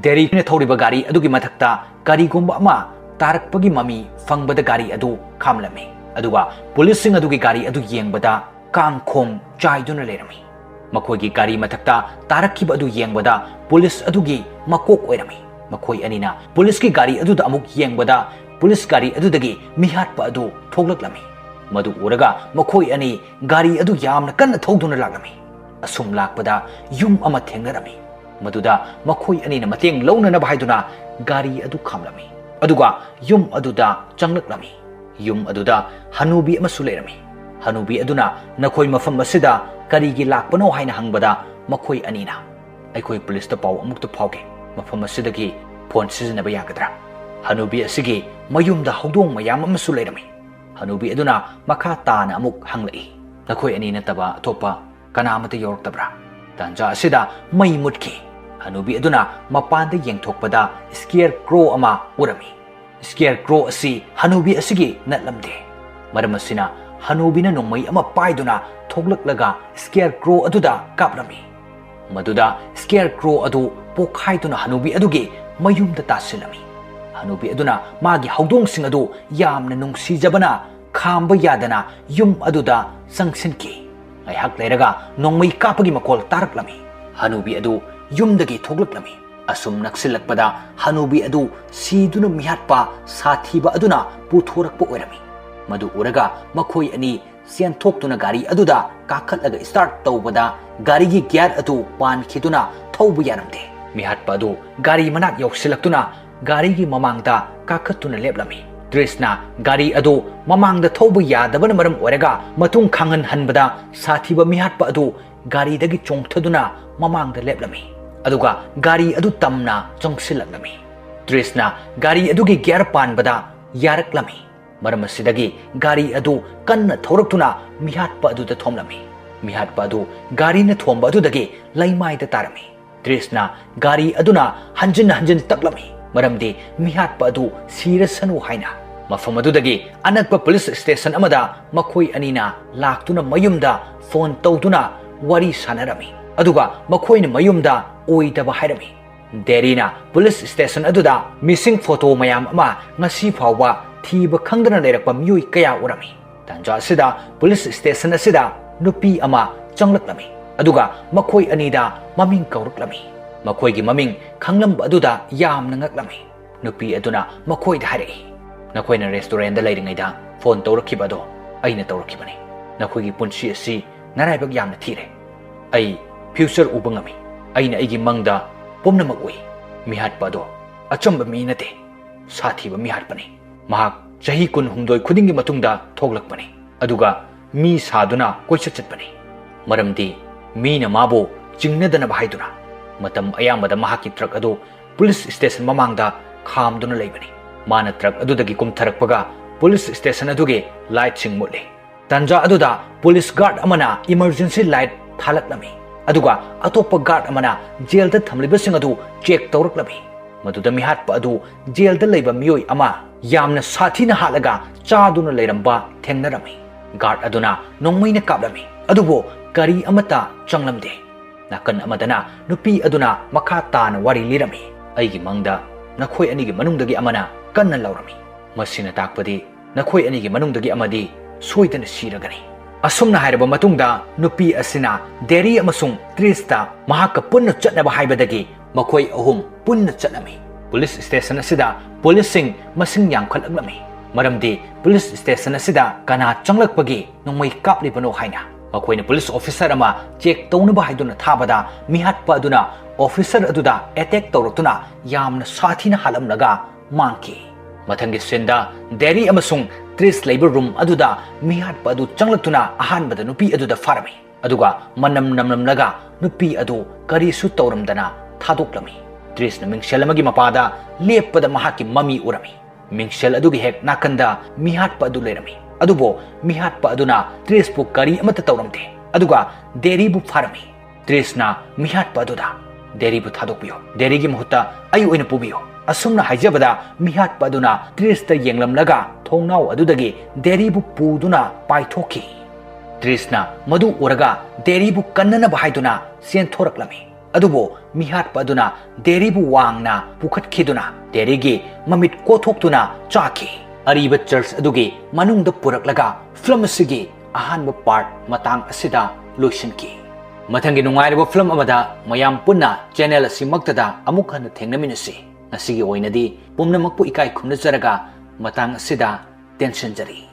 ꯗꯦꯔꯤꯅ ꯊꯧꯔꯤꯕ ꯒꯥꯔꯤ ꯑꯗꯨꯒꯤ ꯃꯊꯛꯇ ꯀꯔꯤꯒꯨꯝꯕ ꯑꯃ ꯇꯥꯔꯛꯄꯒꯤ ꯃꯃꯤ ꯐꯪꯕꯗ ꯒꯥꯔꯤ ꯑꯗꯨ ꯈꯥꯝꯂꯝꯃꯤ꯫ ꯑꯗꯨꯒ ꯄꯨꯂꯤꯁꯁꯤꯡ ꯑꯗꯨꯒꯤ ꯒꯥꯔꯤ ꯑꯗꯨ ꯌꯦꯡꯕꯗ ꯀꯥꯡꯈꯣꯡ ꯆꯥꯏꯗꯨꯅ ꯂꯩꯔꯝꯃꯤ꯫ ꯃꯈꯣꯏꯒꯤ ꯒꯥꯔꯤ ꯃꯊꯛꯇ ꯇꯥꯔꯛꯈꯤꯕ ꯑꯗꯨ ꯌꯦꯡꯕꯗ ꯄꯨꯂꯤꯁ ꯑꯗꯨꯒꯤ ꯃꯀꯣꯛ ꯑꯣꯏꯔꯝꯃꯤ꯫ ꯃꯈꯣꯏ ꯑꯅꯤꯅ ꯄꯨꯂꯤꯁꯀꯤ ꯒꯥꯔꯤ ꯑꯗꯨꯗ ꯑꯃꯨꯛ ꯌꯦꯡꯕꯗ ꯄꯨꯂꯤꯁ ꯒꯥꯔꯤ ꯑꯗꯨꯗꯒꯤ ꯃꯤꯍꯥꯠꯄ ꯑꯗꯨ ꯊꯣꯛꯂꯛꯂꯝꯃꯤ꯫ ꯃꯗꯨ ꯎꯔꯒ ꯃꯈꯣꯏ ꯑꯅꯤ ꯒꯥꯔꯤ ꯑꯗꯨ ꯌꯥꯝꯅ ꯀꯟꯅ ꯊꯧꯗꯨꯅ ꯂꯥꯛꯂꯝꯃꯤ꯫ ꯑꯁꯨꯝ ꯂꯥꯛꯄꯗ ꯌꯨꯝ ꯑꯃ ꯊꯦꯡꯅꯔꯝꯃꯤ꯫ ꯃꯗꯨꯗ ꯃꯈꯣꯏ ꯑꯅꯤꯅ ꯃꯇꯦꯡ ꯂꯧꯅꯅꯕ ꯍꯥꯏꯗꯨꯅ ꯒꯥꯔꯤ ꯑꯗꯨ ꯈꯥꯝꯂꯝꯃꯤ꯫ ꯑꯗꯨꯒ ꯌꯨꯝ ꯑꯗꯨꯗ ꯆꯪꯂꯛꯂꯝꯃꯤ꯫ ꯌꯨꯝ ꯑꯗꯨꯗ ꯍꯅꯨꯕꯤ ꯑꯃꯁꯨ ꯂꯩꯔꯝꯃꯤ꯫ ꯍꯅꯨꯕꯤ ꯑꯗꯨꯅ "ꯅꯈꯣꯏ ꯃꯐꯝ ꯑꯁꯤꯗ ꯀꯔꯤꯒꯤ ꯂꯥꯛꯄꯅꯣ?" ꯍꯥꯏꯅ ꯍꯪꯕꯗ ꯃꯈꯣꯏ ꯑꯅꯤꯅ, "ꯑꯩꯈꯣꯏ ꯄꯨꯂꯤꯁꯇ ꯄꯥꯎ ꯑꯃꯨꯛꯇ ꯐꯥꯎꯒꯦ꯫ ꯃꯐꯝ ꯑꯁꯤꯗꯒꯤ ꯐꯣꯟ ꯁꯤꯖꯤꯟꯅꯕ ꯌꯥꯒꯗ꯭ꯔꯥ?" ꯍꯅꯨꯕꯤ ꯑꯁꯤꯒꯤ ꯃꯌꯨꯝꯗ ꯍꯧꯗꯣꯡ ꯃꯌꯥꯝ ꯑꯃꯁꯨ ꯂꯩꯔꯝꯃꯤ꯫ ꯍꯅꯨꯕꯤ ꯑꯗꯨꯅ ꯃꯈꯥ ꯇꯥꯅ ꯑꯃꯨꯛ ꯍꯪꯂꯛꯏ, "ꯅꯈꯣꯏ ꯑꯅꯤ ꯅꯠꯇꯕ ꯑꯇꯣꯞꯄ ꯀꯅꯥ ꯑꯃꯠꯇ ꯌꯧꯔꯛꯇꯕ꯭ꯔꯥ?" ꯇꯥꯟꯖꯥ ꯑꯁꯤꯗ ꯃꯩ ꯃꯨꯠꯈꯤ꯫ ꯍꯅꯨꯕꯤ ꯑꯗꯨꯅ ꯃꯄꯥꯟꯗ ꯌꯦꯡꯊꯣꯛꯄꯗ ꯁ꯭ꯀꯦꯌꯔ ꯀ꯭ꯔꯣ ꯑꯃ ꯎꯔꯝꯃꯤ꯫ ꯁ꯭ꯀꯦꯌꯔ ꯀ꯭ꯔꯣ ꯑꯁꯤ ꯍꯅꯨꯕꯤ ꯑꯁꯤꯒꯤ ꯅꯠꯂꯝꯗꯦ꯫ ꯃꯔꯝ ꯑꯁꯤꯅ ꯍꯅꯨꯕꯤꯅ ꯅꯣꯡꯃꯩ ꯑꯃ ꯄꯥꯏꯗꯨꯅ ꯊꯣꯛꯂꯛꯂꯒ ꯁ꯭ꯀꯦꯌꯔ ꯀ꯭ꯔꯣ ꯑꯗꯨꯗ ꯀꯥꯞꯂꯝꯃꯤ꯫ ꯃꯗꯨꯗ ꯁ꯭ꯀꯦꯌꯔ ꯀ꯭ꯔꯣ ꯑꯗꯨ ꯄꯣꯛꯈꯥꯏꯗꯨꯅ ꯍꯅꯨꯕꯤ ꯑꯗꯨꯒꯤ ꯃꯌꯨꯝꯗ ꯇꯥꯁꯤꯜꯂꯝꯃꯤ꯫ ꯍꯅꯨꯕꯤ ꯑꯗꯨꯅ ꯃꯥꯒꯤ ꯍꯧꯗꯣꯡꯁꯤꯡ ꯑꯗꯨ ꯌꯥꯝꯅ ꯅꯨꯡꯁꯤꯖꯕꯅ ꯈꯥꯝꯕ ꯌꯥꯗꯅ ꯌꯨꯝ ꯑꯗꯨꯗ ꯆꯪꯁꯤꯟꯈꯤ꯫ ꯉꯥꯏꯍꯥꯛ ꯂꯩꯔꯒ ꯅꯣꯡꯃꯩ ꯀꯥꯞꯄꯒꯤ ꯃꯈꯣꯜ ꯇꯥꯔꯛꯂꯝꯃꯤ꯫ ꯍꯅꯨꯕꯤ ꯑꯗꯨ ꯌꯨꯝꯗꯒꯤ ꯊꯣꯛꯂꯛꯂꯝꯃꯤ꯫ ꯑꯁꯨꯝ ꯅꯛꯁꯤꯜꯂꯛꯄꯗ ꯍꯅꯨꯕꯤ ꯑꯗꯨ ꯁꯤꯗꯨꯅ ꯃꯤꯍꯥꯠꯄ ꯁꯥꯊꯤꯕ ꯑꯗꯨꯅ ꯄꯨꯊꯣꯔꯛꯄ ꯑꯣꯏꯔꯝꯃꯤ꯫ ꯃꯗꯨ ꯎꯔꯒ ꯃꯈꯣꯏ ꯑꯅꯤ ꯆꯦꯟꯊꯣꯛꯇꯨꯅ ꯒꯥꯔꯤ ꯑꯗꯨꯗ ꯀꯥꯈꯠꯂꯒ ꯁ꯭ꯇꯥꯔꯠ ꯇꯧꯕꯗ ꯒꯥꯔꯤꯒꯤ ꯒꯤꯌꯥꯔ ꯑꯗꯨ ꯄꯥꯟꯈꯤꯗꯨꯅ ꯊꯧꯕ ꯌꯥꯔꯝꯗꯦ꯫ ꯃꯤꯍꯥꯠꯄ ꯑꯗꯨ ꯒꯥꯔꯤ ꯃꯅꯥꯛ ꯌꯧꯁꯤꯜꯂꯛꯇꯨꯅ ꯒꯥꯔꯤꯒꯤ ꯃꯃꯥꯡꯗ ꯀꯥꯈꯠꯇꯨꯅ ꯂꯦꯞꯂꯝꯃꯤ꯫ ꯇ꯭ꯔꯤꯁꯅ ꯒꯥꯔꯤ ꯑꯗꯨ ꯃꯃꯥꯡꯗ ꯊꯧꯕ ꯌꯥꯗꯕꯅ ꯃꯔꯝ ꯑꯣꯏꯔꯒ ꯃꯇꯨꯡ ꯈꯪꯍꯟꯍꯟꯕꯗ ꯁꯥꯊꯤꯕ ꯃꯤꯍꯥꯠꯄ ꯑꯗꯨ ꯒꯥꯔꯤꯗꯒꯤ ꯆꯣꯡꯊꯗꯨꯅ ꯃꯃꯥꯡꯗ ꯂꯦꯞꯂꯝꯃꯤ꯫ ꯑꯗꯨꯒ ꯒꯥꯔꯤ ꯑꯗꯨ ꯇꯝꯅ ꯆꯪꯁꯤꯜꯂꯛꯂꯝꯃꯤ꯫ ꯇ꯭ꯔꯤꯁꯅ ꯒꯥꯔꯤ ꯑꯗꯨꯒꯤ ꯒꯤꯌꯔ ꯄꯥꯟꯕꯗ ꯌꯥꯔꯛꯂꯝꯃꯤ꯫ ꯃꯔꯝ ꯑꯁꯤꯗꯒꯤ ꯒꯥꯔꯤ ꯑꯗꯨ ꯀꯟꯅ ꯊꯧꯔꯛꯇꯨꯅ ꯃꯤꯍꯥꯠꯄ ꯑꯗꯨꯗ ꯊꯣꯝꯂꯝꯃꯤ꯫ ꯃꯤꯍꯥꯠꯄ ꯑꯗꯨ ꯒꯥꯔꯤꯅ ꯊꯣꯝꯕ ꯑꯗꯨꯗꯒꯤ ꯂꯩꯃꯥꯏꯗ ꯇꯥꯔꯝꯃꯤ꯫ ꯇ꯭ꯔꯤꯁꯅ ꯒꯥꯔꯤ ꯑꯗꯨꯅ ꯍꯟꯖꯤꯟ ꯍꯟꯖꯤꯟ ꯇꯛꯂꯝꯃꯤ, ꯃꯔꯝꯗꯤ ꯃꯤꯍꯥꯠꯄ ꯑꯗꯨ ꯁꯤꯔꯁꯅꯨ ꯍꯥꯏꯅ꯫ ꯃꯐꯝ ꯑꯗꯨꯗꯒꯤ ꯑꯅꯛꯄ ꯄꯨꯂꯤꯁ ꯁ꯭ꯇꯦꯁꯟ ꯑꯃꯗ ꯃꯈꯣꯏ ꯑꯅꯤꯅ ꯂꯥꯛꯇꯨꯅ ꯃꯌꯨꯝꯗ ꯐꯣꯟ ꯇꯧꯗꯨꯅ ꯋꯥꯔꯤ ꯁꯥꯟꯅꯔꯝꯃꯤ꯫ ꯑꯗꯨꯒ ꯃꯈꯣꯏꯅ ꯃꯌꯨꯝꯗ ꯑꯣꯏꯗꯕ ꯍꯥꯏꯔꯝꯃꯤ꯫ ꯗꯦꯔꯤꯅ ꯄꯨꯂꯤꯁ ꯁ꯭ꯇꯦꯁꯟ ꯑꯗꯨꯗ ꯃꯤꯁꯤꯡ ꯐꯣꯇꯣ ꯃꯌꯥꯝ ꯑꯃ ꯉꯁꯤ ꯐꯥꯎꯕ ꯊꯤꯕ ꯈꯪꯗꯅ ꯂꯩꯔꯛꯄ ꯃꯤꯑꯣꯏ ꯀꯌꯥ ꯎꯔꯝꯃꯤ꯫ ꯇꯥꯟꯖꯥ ꯑꯁꯤꯗ ꯄꯨꯂꯤꯁ ꯁ꯭ꯇꯦꯁꯟ ꯑꯁꯤꯗ ꯅꯨꯄꯤ ꯑꯃ ꯆꯪꯂꯛꯂꯝꯃꯤ, ꯑꯗꯨꯒ ꯃꯈꯣꯏ ꯑꯅꯤꯗ ꯃꯃꯤꯡ ꯀꯧꯔꯛꯂꯝꯃꯤ꯫ ꯃꯈꯣꯏꯒꯤ ꯃꯃꯤꯡ ꯈꯪꯂꯝꯕ ꯑꯗꯨꯗ ꯌꯥꯝꯅ ꯉꯛꯂꯝꯃꯤ꯫ ꯅꯨꯄꯤ ꯑꯗꯨꯅ ꯃꯈꯣꯏꯗ ꯍꯥꯏꯔꯛꯏ, "ꯅꯈꯣꯏꯅ ꯔꯦꯁꯇꯨꯔꯦꯟꯗ ꯂꯩꯔꯤꯉꯩꯗ ꯐꯣꯟ ꯇꯧꯔꯛꯈꯤꯕ ꯑꯗꯣ ꯑꯩꯅ ꯇꯧꯔꯛꯈꯤꯕꯅꯤ꯫ ꯅꯈꯣꯏꯒꯤ ꯄꯨꯟꯁꯤ ꯑꯁꯤ ꯅꯔꯥꯏꯕꯛ ꯌꯥꯝꯅ ꯊꯤꯔꯦ꯫ ꯑꯩ ꯐ꯭ꯌꯨꯆꯔ ꯎꯕ ꯉꯝꯃꯤ꯫ ꯑꯩꯅ ꯑꯩꯒꯤ ꯃꯪꯗ ꯄꯨꯝꯅꯃꯛ ꯎꯏ꯫ ꯃꯤꯍꯥꯠꯄ ꯑꯗꯣ ꯑꯆꯝꯕ ꯃꯤ ꯅꯠꯇꯦ, ꯁꯥꯊꯤꯕ ꯃꯤꯍꯥꯠꯄꯅꯤ꯫ ꯃꯍꯥꯛ ꯆꯍꯤ ꯀꯨꯟꯍꯨꯝꯗꯣꯏ ꯈꯨꯗꯤꯡꯒꯤ ꯃꯇꯨꯡꯗ ꯊꯣꯛꯂꯛꯄꯅꯤ, ꯑꯗꯨꯒ ꯃꯤ ꯁꯥꯗꯨꯅ ꯀꯣꯏꯆꯠ ꯆꯠꯄꯅꯤ꯫ ꯃꯔꯝꯗꯤ ꯃꯤꯅ ꯃꯥꯕꯨ ꯆꯤꯡꯅꯗꯅꯕ ꯍꯥꯏꯗꯨꯅ꯫ ꯃꯇꯝ ꯑꯌꯥꯝꯕꯗ ꯃꯍꯥꯛꯀꯤ ꯇ꯭ꯔꯛ ꯑꯗꯨ ꯄꯨꯂꯤꯁ ꯁ꯭ꯇꯦꯁꯟ ꯃꯃꯥꯡꯗ ꯈꯥꯝꯗꯨꯅ ꯂꯩꯕꯅꯤ꯫ ꯃꯥꯅ ꯇ꯭ꯔꯛ ꯑꯗꯨꯗꯒꯤ ꯀꯨꯝꯊꯔꯛꯄꯒ ꯄꯨꯂꯤꯁ ꯁ꯭ꯇꯦꯁꯟ ꯑꯗꯨꯒꯤ ꯂꯥꯏꯠꯁꯤꯡ ꯃꯨꯠꯂꯤ꯫ ꯇꯥꯟꯖꯥ ꯑꯗꯨꯗ ꯄꯨꯂꯤꯁ ꯒꯥꯔꯗ ꯑꯃꯅ ꯏꯃꯔꯖꯦꯟꯁꯤ ꯂꯥꯏꯠ ꯊꯥꯜꯂꯛꯂꯝꯃꯤ, ꯑꯗꯨꯒ ꯑꯇꯣꯞꯄ ꯒꯥꯔꯗ ꯑꯃꯅ ꯖꯦꯜꯗ ꯊꯝꯂꯤꯕꯁꯤꯡ ꯑꯗꯨ ꯆꯦꯛ ꯇꯧꯔꯛꯂꯝꯃꯤ꯫ ꯃꯗꯨꯗ ꯃꯤꯍꯥꯠꯄ ꯑꯗꯨ ꯖꯦꯜꯗ ꯂꯩꯕ ꯃꯤꯑꯣꯏ ꯑꯃ ꯌꯥꯝꯅ ꯁꯥꯊꯤꯅ ꯍꯥꯠꯂꯒ ꯆꯥꯗꯨꯅ ꯂꯩꯔꯝꯕ ꯊꯦꯡꯅꯔꯝꯃꯤ꯫ ꯒꯥꯔꯗ ꯑꯗꯨꯅ ꯅꯣꯡꯃꯩꯅ ꯀꯥꯞꯂꯝꯃꯤ, ꯑꯗꯨꯕꯨ ꯀꯔꯤ ꯑꯃꯠꯇ ꯆꯪꯂꯝꯗꯦ꯫ ꯅꯥꯀꯟ ꯑꯃꯗꯅ ꯅꯨꯄꯤ ꯑꯗꯨꯅ ꯃꯈꯥ ꯇꯥꯅ ꯋꯥꯔꯤ ꯂꯤꯔꯝꯃꯤ, "ꯑꯩꯒꯤ ꯃꯪꯗ ꯅꯈꯣꯏ ꯑꯅꯤꯒꯤ ꯃꯅꯨꯡꯗꯒꯤ ꯑꯃꯅ ꯀꯟꯅ ꯂꯥꯎꯔꯝꯃꯤ꯫ ꯃꯁꯤꯅ ꯇꯥꯛꯄꯗꯤ ꯅꯈꯣꯏ ꯑꯅꯤꯒꯤ ꯃꯅꯨꯡꯗꯒꯤ ꯑꯃꯗꯤ ꯁꯣꯏꯗꯅ ꯁꯤꯔꯒꯅꯤ꯫" ꯑꯁꯨꯝꯅ ꯍꯥꯏꯔꯕ ꯃꯇꯨꯡꯗ ꯅꯨꯄꯤ ꯑꯁꯤꯅ ꯗꯦꯔꯤ ꯑꯃꯁꯨꯡ ꯇ꯭ꯔꯤꯁꯇ ꯃꯍꯥꯛꯀ ꯄꯨꯟꯅ ꯆꯠꯅꯕ ꯍꯥꯏꯕꯗꯒꯤ ꯃꯈꯣꯏ ꯑꯍꯨꯝ ꯄꯨꯟꯅ ꯆꯠꯂꯝꯃꯤ꯫ ꯄꯨꯂꯤꯁ ꯁ꯭ꯇꯦꯁꯟ ꯑꯁꯤꯗ ꯄꯨꯂꯤꯁꯁꯤꯡ ꯃꯁꯤꯡ ꯌꯥꯝꯈꯠꯂꯛꯂꯝꯃꯤ, ꯃꯔꯝꯗꯤ ꯄꯨꯂꯤꯁ ꯁ꯭ꯇꯦꯁꯟ ꯑꯁꯤꯗ ꯀꯅꯥ ꯆꯪꯂꯛꯄꯒꯤ ꯅꯣꯡꯃꯩ ꯀꯥꯞꯂꯤꯕꯅꯣ ꯍꯥꯏꯅ꯫ ꯃꯈꯣꯏꯅ ꯄꯨꯂꯤꯁ ꯑꯣꯐꯤꯁꯔ ꯑꯃ ꯆꯦꯛ ꯇꯧꯅꯕ ꯍꯥꯏꯗꯨꯅ ꯊꯥꯕꯗ, ꯃꯤꯍꯥꯠꯄ ꯑꯗꯨꯅ ꯑꯣꯐꯤꯁꯔ ꯑꯗꯨꯗ ꯑꯦꯇꯦꯛ ꯇꯧꯔꯛꯇꯨꯅ ꯌꯥꯝꯅ ꯁꯥꯊꯤꯅ ꯍꯥꯠꯂꯝꯂꯒ ꯃꯥꯡꯈꯤ꯫ ꯃꯊꯪꯒꯤ ꯁꯤꯟꯗ, ꯗꯦꯔꯤ ꯑꯃꯁꯨꯡ ꯇ꯭ꯔꯤꯁ ꯂꯩꯕ ꯔꯨꯝ ꯑꯗꯨꯗ ꯃꯤꯍꯥꯠꯄ ꯑꯗꯨ ꯆꯪꯂꯛꯇꯨꯅ ꯑꯍꯥꯟꯕꯗ ꯅꯨꯄꯤ ꯑꯗꯨꯗ ꯐꯥꯔꯝꯃꯤ, ꯑꯗꯨꯒ ꯃꯅꯝ ꯅꯝꯂꯝꯂꯒ ꯅꯨꯄꯤ ꯑꯗꯨ ꯀꯔꯤꯁꯨ ꯇꯧꯔꯝꯗꯅ ꯊꯥꯗꯣꯛꯂꯝꯃꯤ꯫ ꯇ꯭ꯔꯤꯁꯅ ꯃꯤꯡꯁꯦꯜ ꯑꯃꯒꯤ ꯃꯄꯥꯗ ꯂꯦꯞꯄꯗ ꯃꯍꯥꯛꯀꯤ ꯃꯃꯤ ꯎꯔꯝꯃꯤ꯫ ꯃꯤꯡꯁꯦꯜ ꯑꯗꯨꯒꯤ ꯍꯦꯛ ꯅꯥꯀꯟꯗ ꯃꯤꯍꯥꯠꯄ ꯑꯗꯨ ꯂꯩꯔꯝꯃꯤ꯫ ꯑꯗꯨꯕꯨ ꯃꯤꯍꯥꯠꯄ ꯑꯗꯨꯅ ꯇ꯭ꯔꯤꯁꯄꯨ ꯀꯔꯤ ꯑꯃꯠꯇ ꯇꯧꯔꯝꯗꯦ, ꯑꯗꯨꯒ ꯗꯦꯔꯤꯕꯨ ꯐꯥꯔꯝꯃꯤ꯫ ꯇ꯭ꯔꯤꯁꯅ ꯃꯤꯍꯥꯠꯄ ꯑꯗꯨꯗ, "ꯗꯦꯔꯤꯕꯨ ꯊꯥꯗꯣꯛꯄꯤꯌꯨ, ꯗꯦꯔꯤꯒꯤ ꯃꯍꯨꯠꯇ ꯑꯩ ꯑꯣꯏꯅ ꯄꯨꯕꯤꯌꯨ"꯫ ꯑꯁꯨꯝꯅ ꯍꯥꯏꯖꯕꯗ, ꯃꯤꯍꯥꯠꯄ ꯑꯗꯨꯅ ꯇ꯭ꯔꯤꯁꯇ ꯌꯦꯡꯂꯝꯂꯒ ꯊꯣꯡꯅꯥꯎ ꯑꯗꯨꯗꯒꯤ ꯗꯦꯔꯤꯕꯨ ꯄꯨꯗꯨꯅ ꯄꯥꯏꯊꯣꯛꯈꯤ꯫ ꯇ꯭ꯔꯤꯁꯅ ꯃꯗꯨ ꯎꯔꯒ ꯗꯦꯔꯤꯕꯨ ꯀꯟꯅꯅꯕ ꯍꯥꯏꯗꯨꯅ ꯆꯦꯟꯊꯣꯔꯛꯂꯝꯃꯤ꯫ ꯑꯗꯨꯕꯨ ꯃꯤꯍꯥꯠꯄ ꯑꯗꯨꯅ ꯗꯦꯔꯤꯕꯨ ꯋꯥꯡꯅ ꯄꯨꯈꯠꯈꯤꯗꯨꯅ ꯗꯦꯔꯤꯒꯤ ꯃꯃꯤꯠ ꯀꯣꯊꯣꯛꯇꯨꯅ ꯆꯥꯈꯤ꯫ ꯑꯔꯤꯕ ꯆꯔꯆ ꯑꯗꯨꯒꯤ ꯃꯅꯨꯡꯗ ꯄꯨꯔꯛꯂꯒ ꯐꯤꯂꯝ ꯑꯁꯤꯒꯤ ꯑꯍꯥꯟꯕ ꯄꯥꯔꯠ ꯃꯇꯥꯡ ꯑꯁꯤꯗ ꯂꯣꯏꯁꯤꯟꯈꯤ꯫ ꯃꯊꯪꯒꯤ ꯅꯨꯡꯉꯥꯏꯔꯕ ꯐꯤꯂꯝ ꯑꯃꯗ ꯃꯌꯥꯝ ꯄꯨꯟꯅ ꯆꯦꯅꯦꯜ ꯑꯁꯤꯃꯛꯇꯗ ꯑꯃꯨꯛ ꯍꯟꯅ ꯊꯦꯡꯅꯃꯤꯟꯅꯁꯤ꯫ ꯉꯁꯤꯒꯤ ꯑꯣꯏꯅꯗꯤ ꯄꯨꯝꯅꯃꯛꯄꯨ ꯏꯀꯥꯏ ꯈꯨꯝꯅꯖꯔꯒ ꯃꯇꯥꯡ ꯑꯁꯤꯗ ꯇꯦꯟꯁꯤꯟꯖꯔꯤ꯫